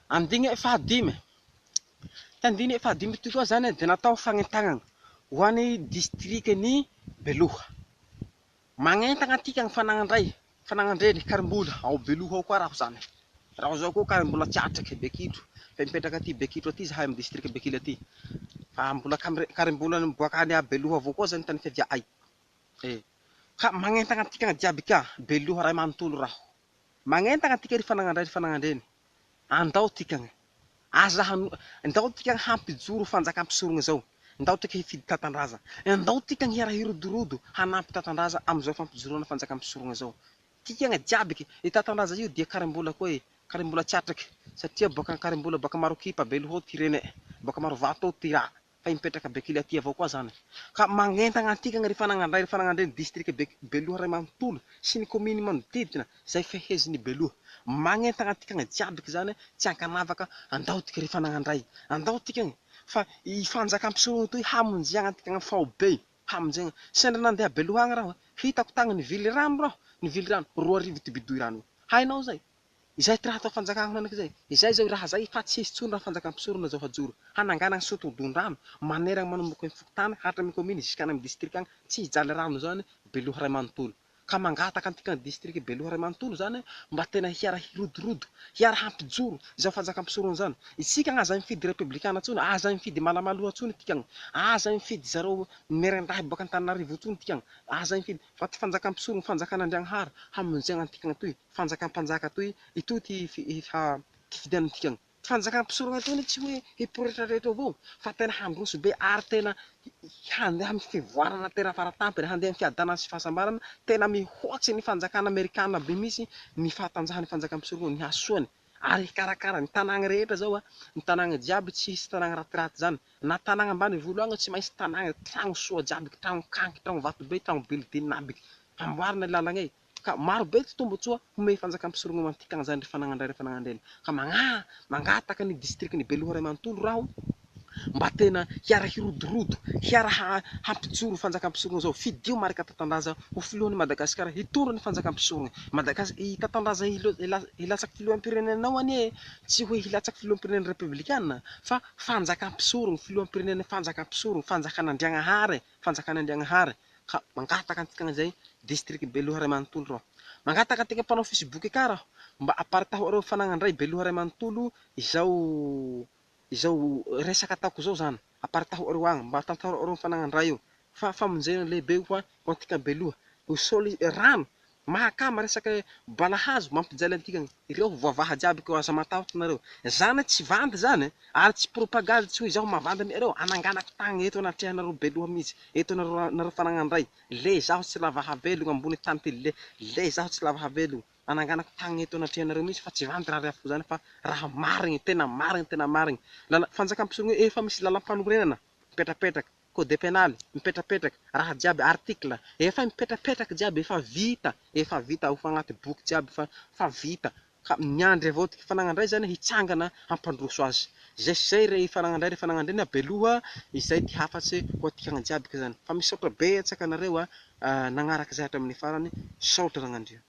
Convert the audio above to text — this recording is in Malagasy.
Andininy fahadimy. Ty andininy fahadimy ty koa zany dia natao fagnentagnana ho an'ny distrikan'i Beloha. Magnentagna antika ny fanagnandray, fanagnandreny, karimbola ao Beloha ao koa raho zany. Raho zao koa kary mbola tsy atriky Bekitro fa mipetraka aty Bekitro aty zahay amin'ny distrika Bekily aty. Fa mbola karimbola miboaka any Beloha avao koa zany tany fiavia'ay. Eh. Ka magnentagna antika jiaby ka Beloha ray manontolo raho. Magnentagna antika ry fanagnandray ry fanagnandreny. Andao tikagna. Aza hano, ndao tikagna hampijoro fanjakam-pisorogna zao. Ndao tika hifidy Tatandraza. Ndao tikagna hiara-hirodorodo hanampy Tatandraza amizao fampijoroana fanjakam-pisorogna zao. Tikagna jiaby ke, i Tatandraza io dia karimbola koa e, karimbola tsy atriky, satria boaka Ankarimbola boaka Marokipa, Beloha ao ty reny e, boaka Marovato ao ty ra. Fa hipetraka Bekily aty avao koa zany. Ka magnentagna antikagna ry fanagnandray ry fanagnandreny district Beloha ray manontolo sy ny commune manodidina zay fehezin'i Beloha. Magnentagna antikagna jiabiky zany tsy ankanavaka andao tika ry fanagnandray. Andao tikagna fa i fanjakam-pisorogna toy hamonjiagna antikagna faobe. Hamonjegna. Sendra nandeha Beloha agny raho, hitako tagny nivily rano raho, nivily rano, 2000 ty bidoy rano io. Hainao zay? Izay ty raha atao fanjakana henaniky zay. Izay zao raha zay fa tsy hisy tsony raha fanjakam-pisorona zao hajoro. Hananganagna sotodon-drano maneragna manomboka amin'ny fokontany hatramin'ny commune jusqu'any amin'ny district agny tsy hijaly rano zany Beloha ray manontolo. Ka mangataka antika ny district Beloha ray manontolo zany mba tena hiara hirodorodo, hiara hampijoro izao fanjakam-pisorona zany. Isika agny aza mifidy repoblikana tsony, aza mifidy malamaloha tsony tikagny, aza mifidy zareo mirendahy boaka Antananarivo tsony tikagny, aza mifidy fa ty fanjakam-pisorona fanjakan'Andriagnahary hamonjegna antikagna toy. Fanjakam-panjaka toy itoy ty fifidianantsika. Ty fanjakam-pisorona toy anie tsy hoe hiporetraretra avao fa tena handroso be ary tena handeha amin'ny fivoarana tena faratampony, handeha amin'ny fiadanana sy fahasambarana tena mihoatry ny fanjakana amerikana be mihitsy ny fahatanjahan'ny fanjakam-pisorona, ny hasoany ary hikarakara ny tanàgna rehetra zao ny tanàgna jiaby tsy hisy tanàgna ratiraty zany na tanàgna ambanivolo agny tsy maintsy tanàgna tragno soa jiaby, tragno kanky, tragno vato be, tragno building aby, amboarina lalagna e. Ka maro be ty tombotsoa homey fanjakam-pisorogna ho antikagna zany ry fanagnandray ry fanagnandreny. Ka magna mangataka ny district ny Beloha ray manontolo raho mba tena hiara hirodorodo, hiara hampijoro fanjakam-pisorogna zao. Fidio Marc Tatandraza ho filohan'i Madagasikara hitondra ny fanjakam-pisorogna. Madagas i Tatandraza hilatsaky filoham-pirenenao anie tsy hoe hilatsaky filoham-pirenena repoblikana fa fanjakam-pisorogna, filoham-pirenena fanjakam-pisorogna, fanjakan'Andriagnahary, fanjakan'Andriagnahary. Ka mangataka antika zay district Beloha ray manontolo raho. Mangataka antika mpanao facebook ka raho mba aparitaho areo fanagnandray Beloha ray manontolo izao izao resaka ataoko zao zany. Aparitaho areo agny mba tantaro areo fanagnandray io fa famonjena lehibe ho antika Beloha. Ho soli rano mahakama resaka balahazo mampijaly antika ireo voavaha jiaby ko aza matahotra nareo. Zany tsy vandy zany ary tsy propagande tsy hoe zaho mavandy aminareo ananganako tagny eto anatrehanareo Beloha mihitsy. Eto nareo nareo fanagnandray le zaho tsy lava havelogno ambony tany ty le le zaho tsy lava havelogno ananganako tagny eto anatrehanareo mihitsy fa tsy vandy raha rehafiko zany fa raha marigny tena marigny tena marigny lala fanjakam-pisorogna efa misy lalam-panorenana mipetrapetraka code pénal mipetrapetraka raha jiaby article efa mipetrapetraka jiaby efa vita efa vita ho agnaty boky jiaby fa fa vita ka miandry avao ty fanagnandray zany hitsangana hampandroso azy zay sy zay re fanagnandray re fanagnandreny a Beloha izay ty hafatsy ho antikagna jiaby ka zany fa misaotra betsaka anareo a nagnaraka zay hatramin'ny farany saotra ragnandria.